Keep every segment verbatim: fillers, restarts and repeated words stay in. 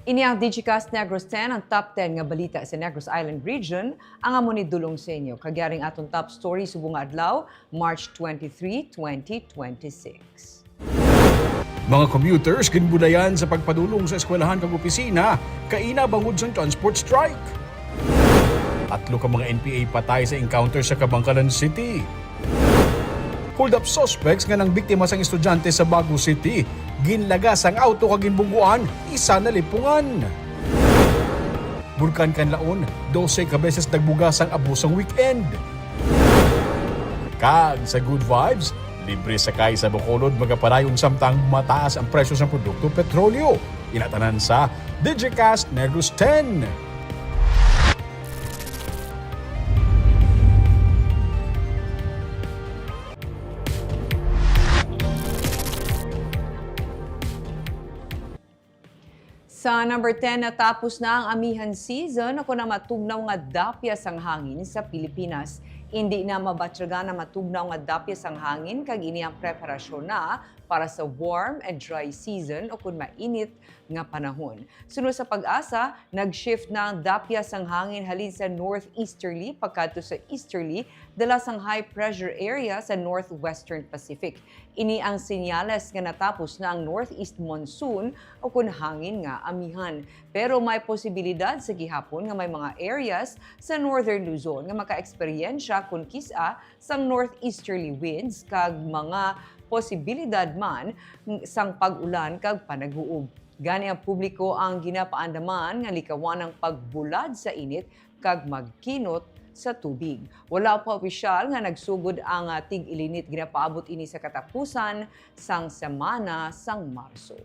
Ini ang Digicast Negros ten, ang top ten nga balita sa Negros Island Region, ang amo ni dulong sa inyo. Kag yari ang aton top story subong nga adlaw, March twenty-three, twenty twenty-six. Mga commuters ginbulayan sa pagpadulong sa eskwelahan kag opisina kaina bangod sang transport strike. Tatlo ka mga N P A patay sa encounter sa Kabankalan City. Hold up suspects nga nangbiktima sang estudyante sa Bago City, ginlagas ang auto kag ginbuguan, isa nalipungan. Bulkan Kanlaon, dose ka beses nagbuga sang abo sang weekend. Kag sa Good Vibes, libre sakay sa Bacolod magapadayon samtang mataas ang presyo sang produkto petrolyo. Ina tanan sa Digicast Negros ten. Sa number ten, natapos na ang amihan season, ako na matugnaw nga dapya sang hangin sa Pilipinas. Indi na mabatyagan ang matugnaw nga dapya sang hangin, kag ini ang preparasyon na para sa warm and dry season, o kun mainit nga panahon. Suno sa PAGASA, nag-shift na ang dapya sang hangin halin sa northeasterly pakadto sa easterly, dala sang high pressure area sa northwestern Pacific. Ini ang senyales nga natapos na ang northeast monsoon, o kun hangin nga amihan. Pero may posibilidad sa gihapon nga may mga areas sa northern Luzon nga makaeksperyensya kun kis-a sang northeasterly winds kag mga posibilidad man sang pag-ulan kag panag-uob. Gani ang publiko ang ginapaandaman nga likawan ang pagbulad sa init kag magkinot sa tubig. Wala pa opisyal nga nagsugod ang, ah, tig-ilinit. Ginapaabot ini sa katapusan sang semana sang Marso.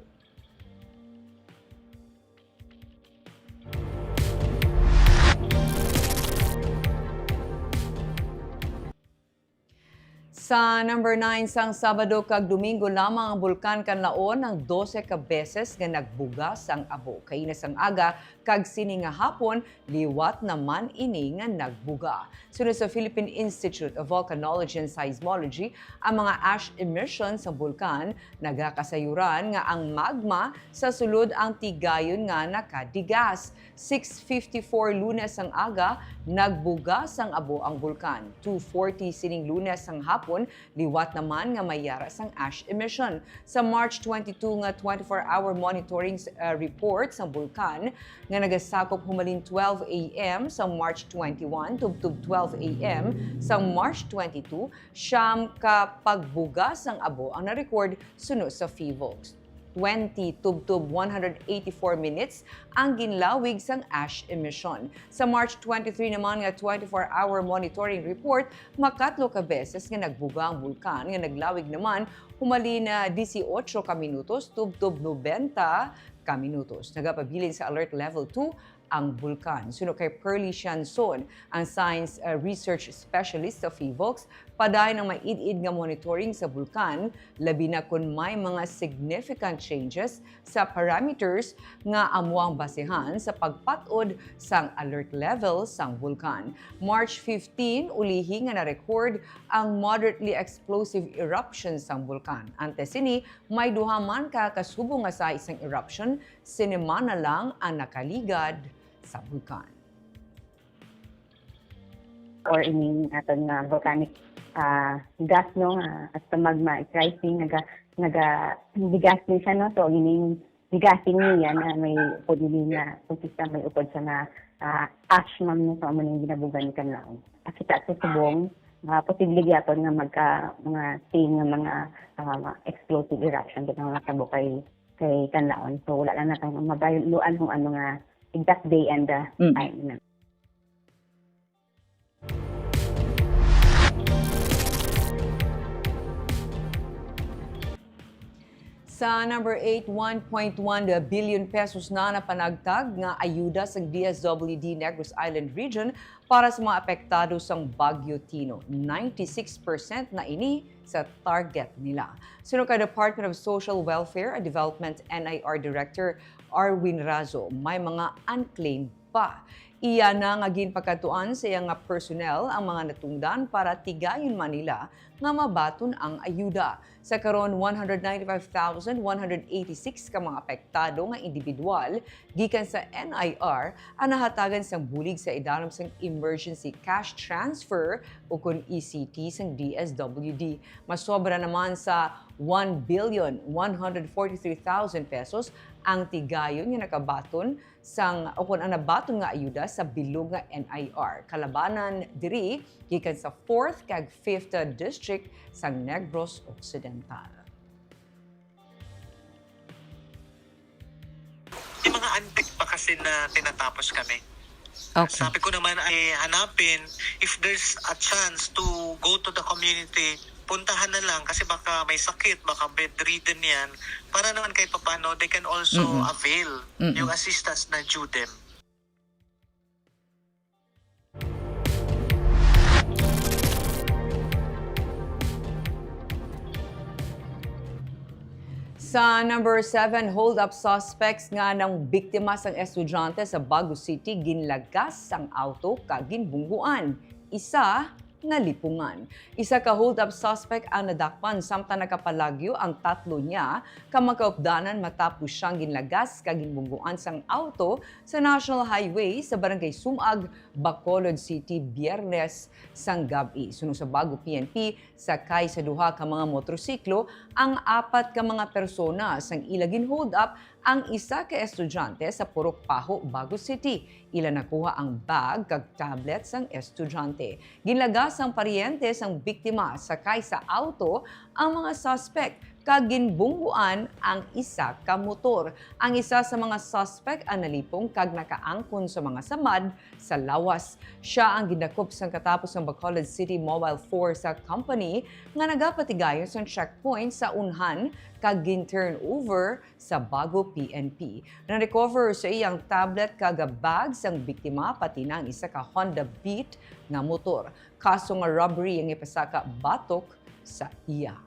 Sa number nine, sang Sabado kag Domingo lamang ang Bulkan Kanlaon ang dose ka beses nga nagbuga sang abo. Kaina sang aga kag sini nga hapon, liwat naman ini nga nagbuga. Suno sa Philippine Institute of Volcanology and Seismology, ang mga ash emission sa bulkan nagakasayuran nga ang magma sa sulod ang tigayon nga nakadigas. Six fifty-four Lunes sang aga, nagbuga sang abo ang bulkan. Two forty sining Lunes sang hapon, liwat naman nga may yara sang ash emission. Sa March twenty-two nga twenty-four hour monitoring, uh, report sang bulkan nga nagasakop humalin twelve A M sa March twenty-one tubtob twelve A M sa March twenty-two, siyam ka pagbuga sang abo ang na-record suno sa PHIVOLCS. Twenty tubtob one hundred eighty-four minutes ang ginlawig sang ash emission. Sa March twenty-three naman nga twenty-four hour monitoring report, makatlo ka beses nga nagbuga ang bulkan nga naglawig naman humalin na dieciocho ka minutos tubtob nobenta ka minutos. Nagapabilin sa alert level two ang bulkan. Suno kay Pearly Sianson, ang science, uh, research specialist sa PHIVOLCS, padayon ang maid-id nga monitoring sa bulkan, labi na kon may mga significant changes sa parameters nga amo ang basehan sa pagpat-od sang alert level sang bulkan. March fifteen, ulihi nga na-record ang moderately explosive eruption sang bulkan. Antes sini, may duha man ka kasubong nga size sang eruption sinemana lang ang nakaligad sa bulkan. Or ining aton nga volcanic, ah, gas, no, nga as the magma is rising, naga-, naga-, bigas din siya, no? So, ining bigasing niya na may upod ini nga, kung kita may upod siya nga, ah, ash, ma'am, no? So, amo ning ginabuga ni Kanlaon. At kita sa subong, ah, posible gyapon nga magka-, mga same nga mga, ah, explosive eruption, kita nga tabo kay kay Kanlaon. So, wala lang natin mabaluan kung ano nga exact day and, uh, Mm. time na. Sa number eight, one point one billion pesos na napanagtag nga ayuda sang D S W D Negros Island Region para sa mga apektado sang Bagyo Tino. Ninety-six percent na ini sa target nila. Suno kay Department of Social Welfare and Development, N I R Director Arwin Razo, may mga unclaimed pa. Iya na nga ginpakadtuan sa iya nga personnel ang mga natungdan para tigayon man nila nga mabaton ang ayuda. Sa karon, one hundred ninety-five thousand one hundred eighty-six ka mga apektado nga individual gikan sa N I R ang nahatagan sang bulig sa idalom sang Emergency Cash Transfer, o kon E C T, sang D S W D. Masobra naman sa one billion one hundred forty-three thousand pesos ang tigayon nga nakabaton sang, o kon ang nabaton nga ayuda sa bilog nga N I R. Kalabanan diri gikan sa fourth kag fifth District sang Negros Occidental. May mga antik pa kasi na tinatapos kami. Okay. Sabi ko naman ay hanapin if there's a chance to go to the community, puntahan na lang kasi baka may sakit, baka bedridden yan. Para naman kahit papano, they can also Mm-mm. avail Mm-mm. yung assistance na due them. Sa number seven, hold-up suspects nga nang biktima sang estudyante sa Bago City, ginlagas ang auto kag ginbungguan. Isa nalipungan. Isa ka hold-up suspect ang nadakpan samtang nakapalagyo ang tatlo niya ka makaupdanan matapos siyang ginlagas kag ginbungguan sang auto sa National Highway sa Barangay Sumag, Bacolod City, Biyernes sang gab-i. Suno sa Bago P N P, sakay sa duha ka mga motorsiklo ang apat ka mga persona. Sang ila gin-hold up ang isa ka estudyante sa Purok Paho, Bago City. Ila nakuha ang bag kag tablet sang estudyante. Ginlagas sang paryente sang biktima sakay sa auto ang mga suspect kag ginbungguan ang isa ka motor. Ang isa sa mga suspect ang nalipong kag nakaangkon sa mga samad sa lawas. Sia ang gindakop sang katapos sang Bacolod City Mobile Force Company nga nagapatigayon sang checkpoint sa unhan kag gin-turn over sa Bago P N P. Na-recover sa iyang tablet kag bag sang biktima, pati na ang isa ka Honda Beat nga motor. Kaso nga robbery ang ipasaka batok sa iya.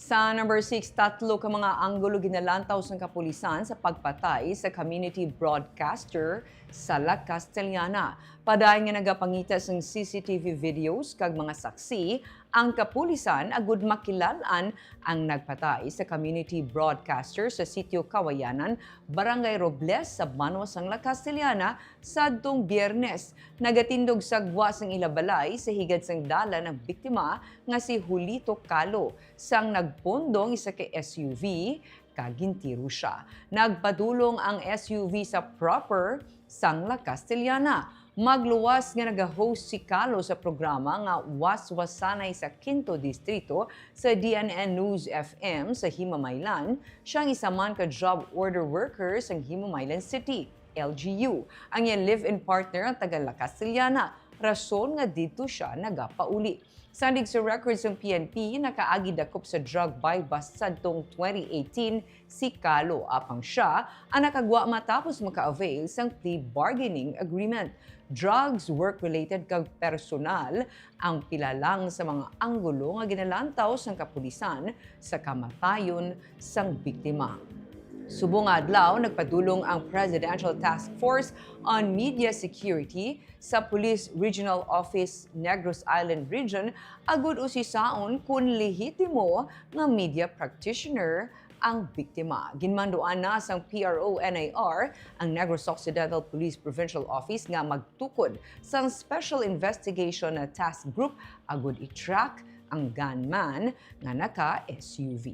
Sa number six, tatlo ka mga anggulo ginalantaw sang kapulisan sa pagpatay sa community broadcaster sa La Castellana. Padayon nga nagapangita sang C C T V videos kag mga saksi ang kapulisan agud makilal-an ang nagpatay sa community broadcaster sa Sitio Kawayanan, Barangay Robles, sa banwa sang La Castellana, sadtong Biyernes. Nagatindog sa gwa sang ila balay sa higad sang dalan ang biktima nga si Julito Calo, sang nagpundong isa ka S U V kag gintiro sia. Nagpadulong ang S U V sa proper sang La Castellana. Magluwas nga naga-host si Calo sa programa nga Waswasanay sa Quinto Distrito sa D N N News F M sa Himamaylan, sia ang isa man ka job order worker sang Himamaylan City, L G U. Ang iya live-in partner ang taga La Castellana, rason nga didto sia nagapauli. Sandig sa records sang P N P, nakaagi dakop sa drug buy-bust sadtong twenty eighteen si Calo, apang sia ang nakagwa matapos maka-avail sang plea bargaining agreement. Drugs, work-related kag personal ang pila lang sa mga anggulo nga ginalantaw sang kapulisan sa kamatayon sang biktima. Subong nga adlaw, nagpadulong ang Presidential Task Force on Media Security sa Police Regional Office Negros Island Region agud usisaon kon lehitimo nga media practitioner ang biktima. Ginmanduan na sang P R O N I R ang Negros Occidental Police Provincial Office nga magtukod sang Special Investigation Task Group agud i-track ang gunman nga naka-S U V.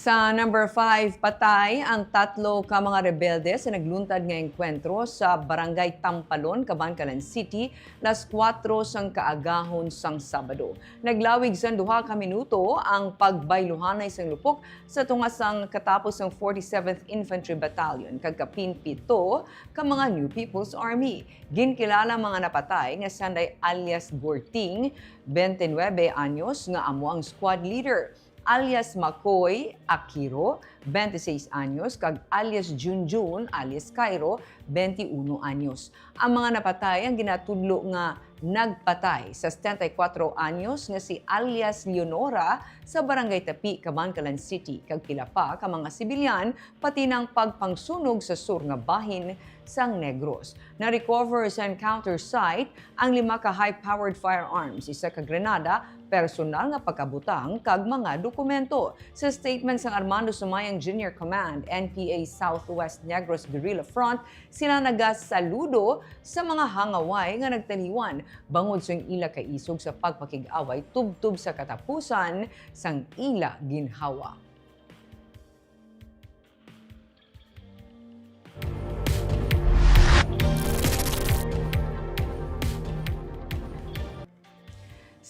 Sa number five, patay ang tatlo ka mga rebelde sa nagluntad nga engkwentro sa Barangay Tampalon, Kabankalan City, las kuwatro sang kaagahon sang Sabado. Naglawig sang duha ka minuto ang pagbayluhanay sang lupok sa tunga sang katapos sang forty-seventh Infantry Battalion kag kapin pito ka mga New People's Army. Ginkilala ang mga napatay nga sanday alias Gorting, twenty-nuebe anyos, nga amo ang squad leader, alias Makoy Akiro, twenty-seis anyos, kag alias Junjun, alias Cairo, twenty-uno anyos. Ang mga napatay ang ginatudlo nga Nagpatay sa setenta y kuwatro anyos nga si alias Leonora sa Barangay Tapi, Kabankalan City, kag pila pa ka mga sibilyan, pati nang pagpangsunog sa sur nga bahin sang Negros. Na-recover sa encounter site ang lima ka high-powered firearms, isa ka granada, personal nga pagkabutang, kag mga dokumento. Sa statement sang Armando Sumayang Junior Command, N P A Southwest Negros Guerrilla Front, sila nagasaludo sa mga hangaway nga nagtaliwan bangod sang ila kaisog sa pagpakig-away tubtob sa katapusan sang ila ginhawa.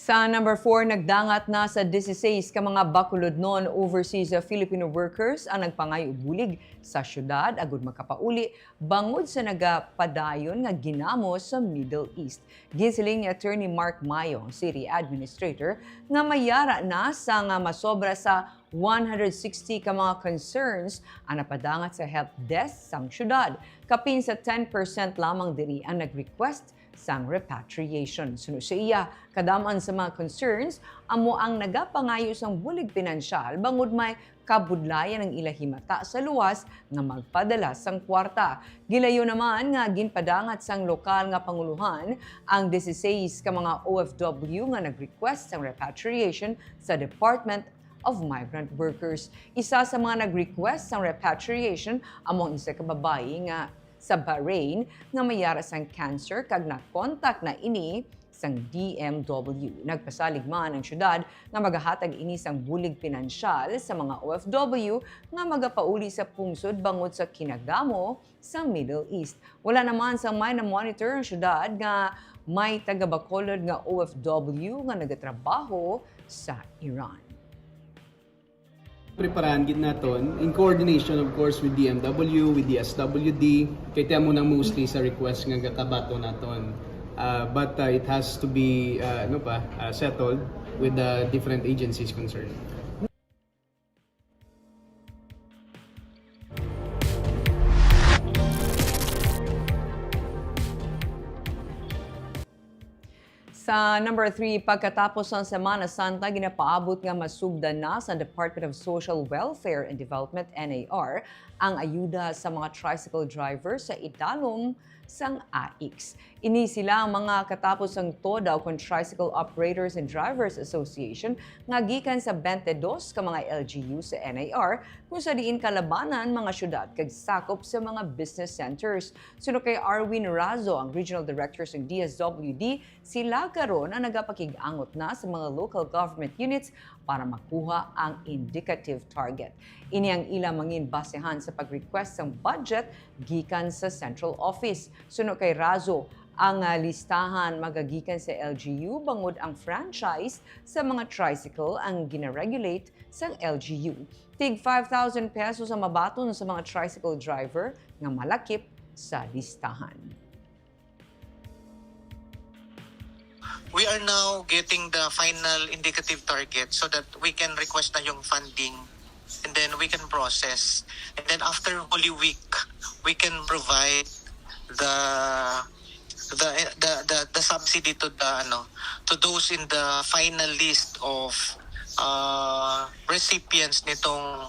Sa number four, nagdangat na sa dieciséis ka mga bakulodnon, overseas Filipino workers, ang nagpangayo bulig sa syudad agud makapauli bangod sa nagapadayon nga ginamos sa Middle East. Ginsiling ni Attorney Mark Mayo, City Administrator, nga may yara na sa nga masobra sa one hundred sixty ka mga concerns ang napadangat sa help desk sang syudad. Kapin sa ten percent lamang diri ang nag-request sang repatriation. Suno sa iya, kadam-an sa mga concerns amo ang nagapangayo sang bulig pinansyal bangod may kabudlayan ang ila himata sa luwas nga magpadala sang kwarta. Gilayo naman nga ginpadangat sang lokal nga panguluhan ang dieciséis ka mga O F W nga nag-request sang repatriation sa Department of Migrant Workers. Isa sa mga nag-request sang repatriation amo ang isa ka babayi nga sa Bahrain nga may yara sang cancer kag na-contact na ini sang D M W. Nagpasalig man ang syudad nga magahatag ini sang bulig pinansyal sa mga O F W nga magapauli sa pungsod bangod sa kinagamo sa Middle East. Wala naman sang may na-monitor ang syudad nga may taga-Bacolod nga O F W nga nagatrabaho sa Iran. Preparahan gid naton in coordination, of course, with D M W, with the S W D, kay ti amo na mostly sa request nga gakabaton naton. Ah, but, ah, it has to be, ah, ano pa, ah, settled with the different agencies concerned. Sa number three, pagkatapos sang Semana Santa, ginapaabot nga masugdan na sa Department of Social Welfare and Development, N A R, ang ayuda sa mga tricycle driver sa idalom sang AICS. Ini sila ang mga katapos sang TODA, kon Tricycle Operators and Drivers Association, nga gikan sa twenty-dos ka mga L G U sa N A R, kung sa diin kalabanan mga syudad kag sakop sa mga business centers. Suno kay Arwin Razo, ang Regional Director sang D S W D, sila karon ang nagapakig-angot na sa mga local government units para makuha ang indicative target. Ini ang ila mangin basehan sa pag-request sang budget gikan sa central office. Suno kay Razo, ang, ah, listahan magagikan sa L G U, bangod ang franchise sa mga tricycle ang gina-regulate sang L G U. Tig five thousand pesos ang mabaton sa mga tricycle driver nga malakip sa listahan. We are now getting the final indicative target so that we can request na yung funding, and then we can process. And then after Holy Week, we can provide the the the the, the subsidy to the, ano, to those in the final list of, uh, recipients nitong,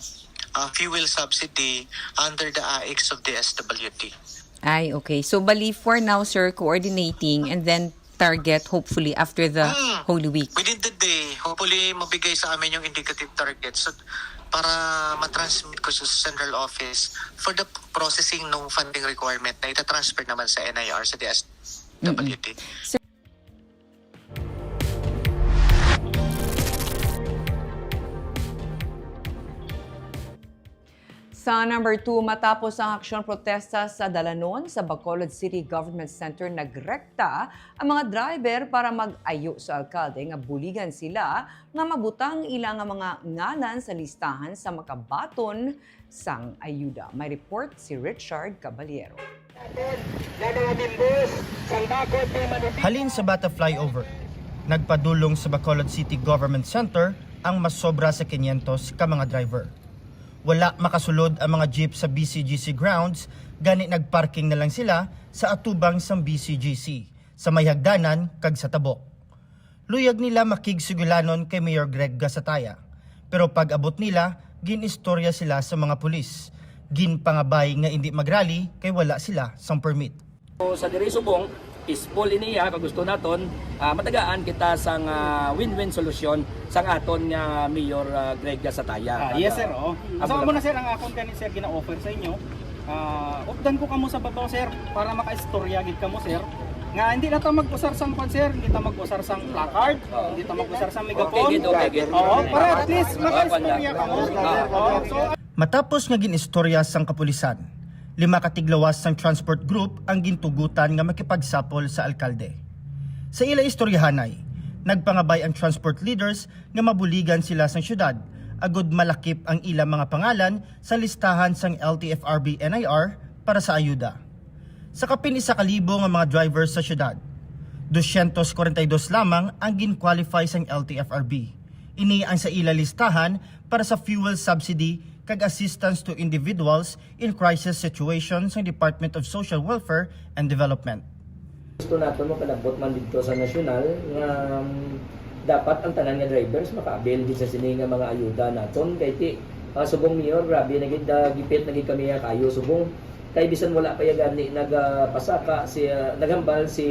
uh, fuel subsidy under the AICS of the S W D. Ay, okay. So, bali, for now, sir, coordinating and then target, hopefully, after the Mm. Holy Week. Within the day, hopefully, mabigay sa amin yung indicative target. So, para ma-transmit ko sa central office for the processing ng funding requirement na ita-transfer naman sa N I R, sa D S W D. Mm-mm. Sir, Sa number two, matapos ang aksyon protesta sa dalanon sa Bacolod City Government Center, nagrekta ang mga driver para mag-ayo sa alkalde nga buligan sila nga mabutang ila nga mga ngalan sa listahan sa makabaton sang ayuda. May report si Richard Caballero. Halin sa Bata Flyover, nagpadulong sa Bacolod City Government Center ang masobra sa kinyentos ka mga driver. Wala makasulod ang mga jeep sa B C G C grounds, gani nagparking na lang sila sa atubang sang B C G C, sa may hagdanan kag sa tabok. Luyag nila makigsugulanon kay Mayor Greg Gasataya, pero pag-abot nila, gin-istorya sila sa mga pulis. Ginpangabay nga indi magrally kay wala sila sang permit. So, sa diri subong, peaceful ini, ha, kag gusto naton, ah, matagaan kita sang, ah, win-win solusyon sang aton nga Mayor, ah, Greg Gasataya. Ah, yes, sir, oo. Amo So, amo lang. na, sir, ang akon kani, sir, gina-offer sa inyo. Ah, updan ko kamo sa babaw, sir, para makaistorya gid kamo, sir. Nga hindi na ta mag-usar sang kwan, sir, hindi ta mag-usar sang placard, hindi ta mag-usar sang Okay, megaphone. gid, okay, gid. Oo, para at least makaistorya kamo. Ah. Oo, so, Matapos nga gin-istorya sang kapulisan, lima ka tiglawas sang transport group ang gintugutan nga makipagsapol sa alkalde. Sa ila istoryahanay, nagpangabay ang transport leaders nga mabuligan sila sang syudad agud malakip ang ila mga pangalan sa listahan sang L T F R B N I R para sa ayuda. Sa kapin isa ka libo nga mga drivers sa syudad, dosyentos kwarenta y dos lamang ang gin-qualify sang L T F R B. Ini ang sa ila listahan para sa fuel subsidy kag assistance to individuals in crisis situation sang Department of Social Welfare and Development. Gusto naton mapalabot man didto sa nasyonal nga, um, dapat ang tanan nga drivers maka-avail gid sa sini nga mga ayuda naton. Kay ti, ah, subong, Mayor, grabe na gid, ah, gipit na gid kami nga kayo subong. Kay bisan wala pa ya gani nagapasaka si, ah, naghambal si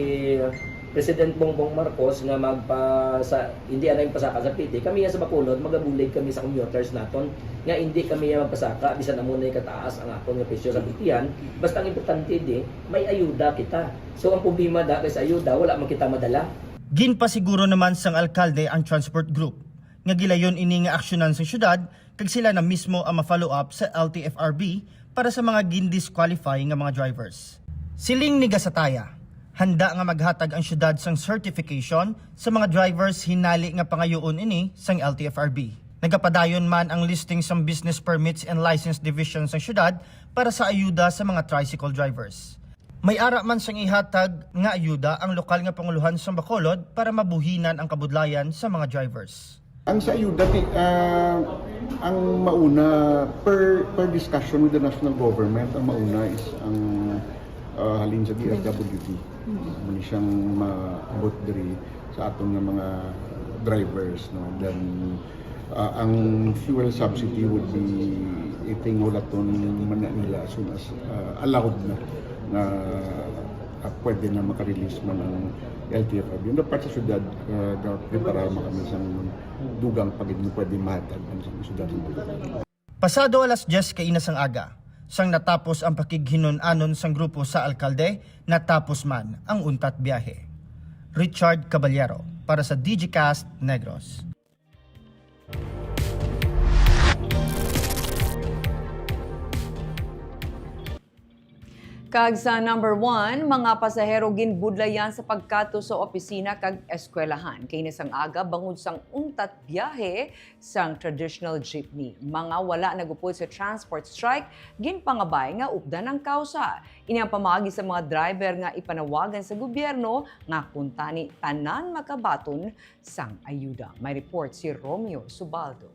President Bongbong Marcos nga magpa-, sa, hindi anay pasaka sa P T. Kami ya sa Bacolod, magabulig kami sa commuters naton nga hindi kami ya magpasaka bisan amo na kataas ang aton nga presyo sa P T-han. Basta ang importante di, may ayuda kita. So, ang problema da kay sa ayuda, wala man kita madala. Ginpasiguro naman sang alkalde ang transport group nga gilayon ini nga aksyonan sang syudad kag sila na mismo ang ma-follow up sa L T F R B para sa mga gin-disqualify nga mga drivers. Siling ni Gasataya, handa nga maghatag ang syudad sang certification sa mga drivers hinali nga pangayuon ini sang L T F R B. Nagapadayon man ang listing sang Business Permits and License Division sang syudad para sa ayuda sa mga tricycle drivers. May ara man sang ihatag nga ayuda ang lokal nga pangulohan sa Bacolod para mabuhinan ang kabudlayan sa mga drivers. Ang sa ayuda, ti-, ah, ang mauna, per, per discussion with the national government, ang mauna is ang, ah, halin sa D S W D. Amo ni siyang maabot diri sa aton nga mga drivers, no? Then, ah, ang fuel subsidy would be itingulaton man na nila as soon as, ah, allowed na nga, ah, pwede na makarelease man ang L T F R B. Yung dapat sa syudad, ah, ga-, prepara man kami sang dugang pa gid nga pwede mahatag ang sa syudad. Pasado alas dyes kaina sang aga, sang natapos ang pakighinun-anon sang grupo sa alkalde, natapos man ang untat biyahe. Richard Caballero para sa Digicast Negros. Kag sa number one, mga pasahero ginbudlayan sa pagkadto sa opisina kag eskwelahan. Kaina sang aga, bangod sang untat biyahe sang traditional jeepney. Mga wala nagupod sa transport strike, ginpangabay nga updan ang kausa. Ini ang pamaagi sa mga driver nga ipanawagan sa gobyerno nga kuntani tanan makabaton sang ayuda. May report si Romeo Subaldo.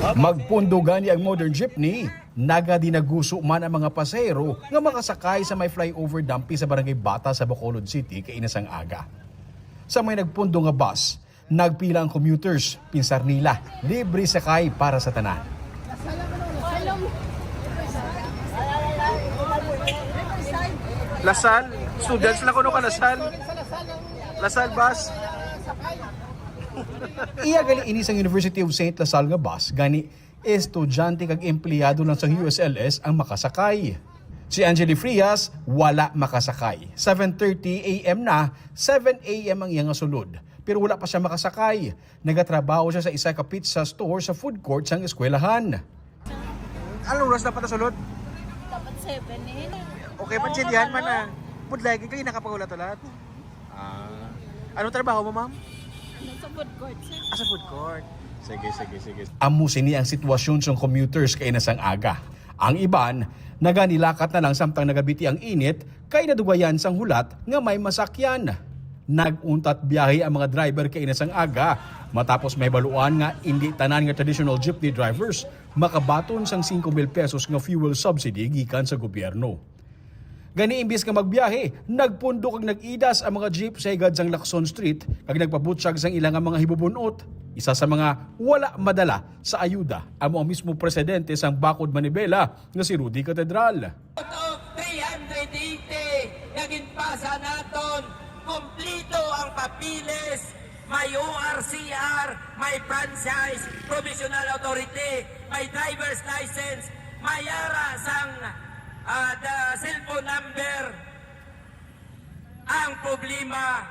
Magpundo gani ang modern jeepney, nagadinaguso man ang mga pasahero nga makasakay sa may flyover dumpy sa Barangay Bata sa Bacolod City kaina sang aga. Sa may nagpundo nga bus, nagpila ang commuters, pinsar nila, libre sakay para sa tanan. Lasal, students lang kuno ka Lasal. Lasal bus. Iya gani ini sang University of Saint Lasal nga bus, gani estudyante kag empleyado lang sang U S L S ang makasakay. Si Angeli Frias wala makasakay. Seven thirty A M na, seven A M ang iya nga sulod, pero wala pa siya makasakay. Nagatrabaho siya sa isa ka pizza store sa food court sang eskwelahan. Anong oras dapat nasulod? Dapat seven eh. Okay, pansindihan man na. Pudlay, kay nakapaghulat-hulat. Ah. Anong trabaho mo, ma'am? Ano, sa food court, sir. Ah, sa food court. Sige, sige, sige. Amo sini ang sitwasyon sang commuters kaina sang aga. Ang iban, naganilakat na lang samtang nagabiti ang init, kay nadugayan sang hulat nga may masakyan. Nag-untat biyahe ang mga driver kaina sang aga. Matapos mahibaluan nga indi tanan nga traditional jeepney drivers makabaton sang singko mil pesos nga fuel subsidy gikan sa gobyerno. Gani, imbis nga magbiyahe, nagpundo kag nag-idas ang mga jeep sa higad sang Lacson Street kag nagpabutyag sang ila nga mga hibubun-ot. Isa sa mga wala madala sa ayuda amo ang mismo presidente sang Bakod Manibela nga si Rudy Catedral. Out of three hundred eighty nga ginpasa naton, kumplito ang papeles, may O R C R, may franchise, provisional authority, may driver's license, may ara sang, ah, the cellphone number. Ang problema,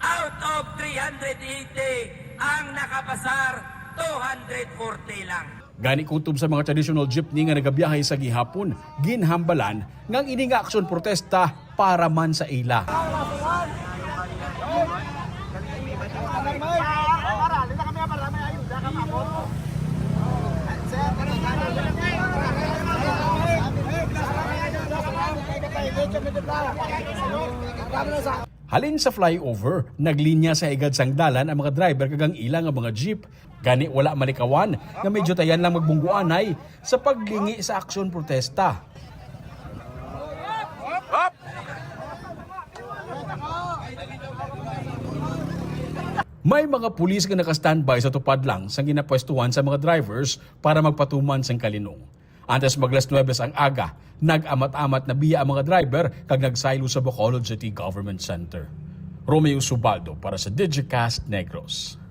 out of three hundred eighty, ang nakapasar, two hundred forty lang. Gani, kutob sa mga traditional jeepney nga nagabiyahe sa gihapon, ginhambalan nga ang ini nga aksyon protesta para man sa ila. Halin sa flyover, naglinya sa higad sang dalan ang mga driver kag ang ila nga mga jeep. Gani, wala malikawan nga medyo tayan lang magbungguanay sa paglingi sa aksyon protesta. May mga pulis nga naka-standby sa tupad lang sang ginapwestuhan sa mga drivers para magpatuman sang kalinong. Antes mag-alas nuwebes ang aga, nag-amat-amat na biya ang mga driver kag nagsaylo sa Bacolod City Government Center. Romeo Subaldo para sa Digicast Negros.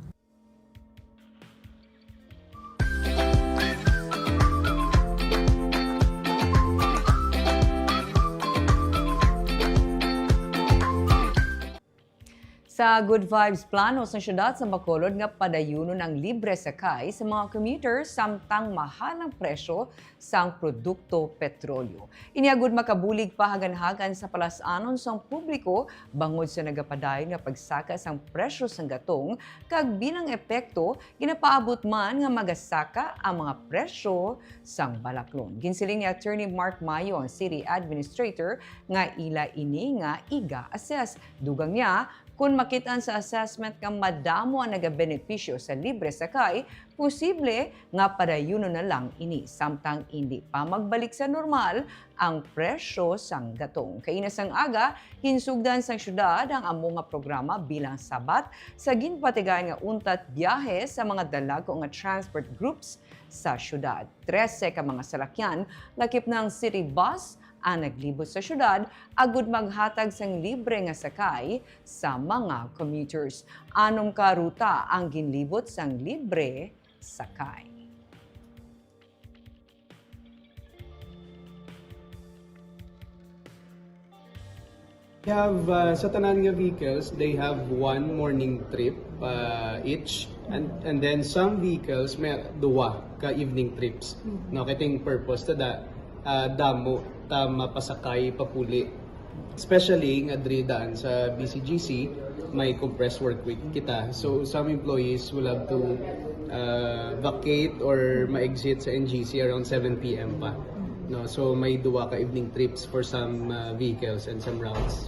Sa Good Vibes plano sa siyudad sa Bacolod nga padayunon ang libre sakay sa mga commuters samtang mahal ang presyo sang produkto petrolyo. Ini agud makabulig pa haganhagan sa palas-anon sang publiko bangod sa nagapadayon nga pagsaka sang presyo sang gatong, kag bilang epekto, ginapaabot man nga magasaka ang mga presyo sang balaklon. Ginsiling ni Attorney Mark Mayo, ang city administrator, nga ila ini nga iga-assess. Dugang niya, kun makit-an sa assessment nga madamo ang nagabenepisyo sa libre sakay, posible nga padayunon na lang ini samtang indi pa magbalik sa normal ang presyo sang gatong. Kaina sang aga, hinsugdan sang siyudad ang amo nga programa bilang sabat sa ginpatigayon nga untat biyahe sa mga dalagko nga transport groups sa siyudad. Trese ka mga salakyan, lakip na ang city bus, ang naglibot sa siyudad agud maghatag sang libre nga sakay sa mga commuters. Anom ka ruta ang ginlibot sang libre sakay. We have, uh, sa tanan nga vehicles, they have one morning trip, uh, each. And, and then some vehicles may duwa ka evening trips. Mhm. No, kay ting purpose ta da, uh, damo ta mapasakay papuli. Especially nga diri daan sa B C G C, may compressed work week kita. So, some employees will have to, uh, vacate or ma-exit sa N G C around seven P M pa. No? So, may duwa ka evening trips for some, uh, vehicles and some routes.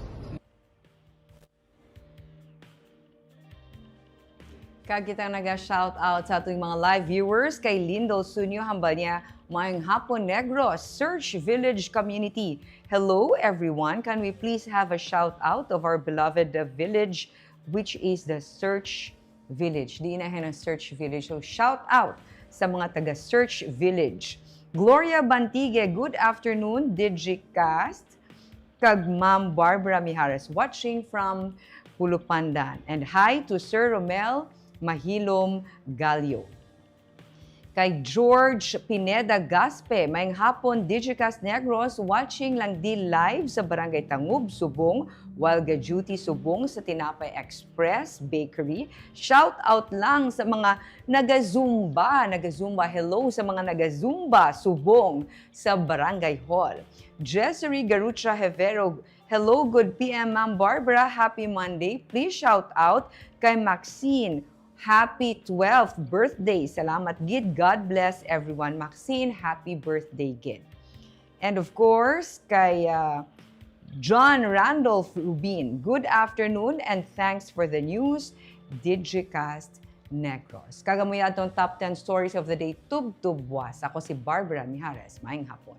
Kag kita naga-shout out sa ating mga live viewers, kay Lindol Sunyo, hambal niya, "Maayong hapon, Negros, Search Village community. Hello, everyone. Can we please have a shout out of our beloved, uh, village, which is the Search Village?" Di na ang Search Village. So, shout out sa mga taga Search Village. Gloria Bantigue, good afternoon, Digicast. Kag Ma'am Barbara Mijares watching from Pulupandan. And hi to Sir Romel Mahilom Gallo. Kay George Pineda Gaspe, "Maayong hapon, Digicast Negros, watching lang di live sa Barangay Tangub, Subong, while ga-duty subong sa Tinapay Express Bakery. Shout out lang sa mga naga-zumba, naga-zumba, hello sa mga naga-zumba subong sa Barangay Hall." Jessery Garucha Hevero, "Hello, good P M, Ma'am Barbara. Happy Monday. Please shout out kay Maxine. Happy twelfth birthday. Salamat gid. God bless everyone." Maxine, happy birthday gid. And of course, kay, uh, John Randolph Rubin, "Good afternoon and thanks for the news. Digicast Negros. Kag amo ya atong top ten stories of the day, tubtub buwas. Ako si Barbara Mijares. Maayong hapon.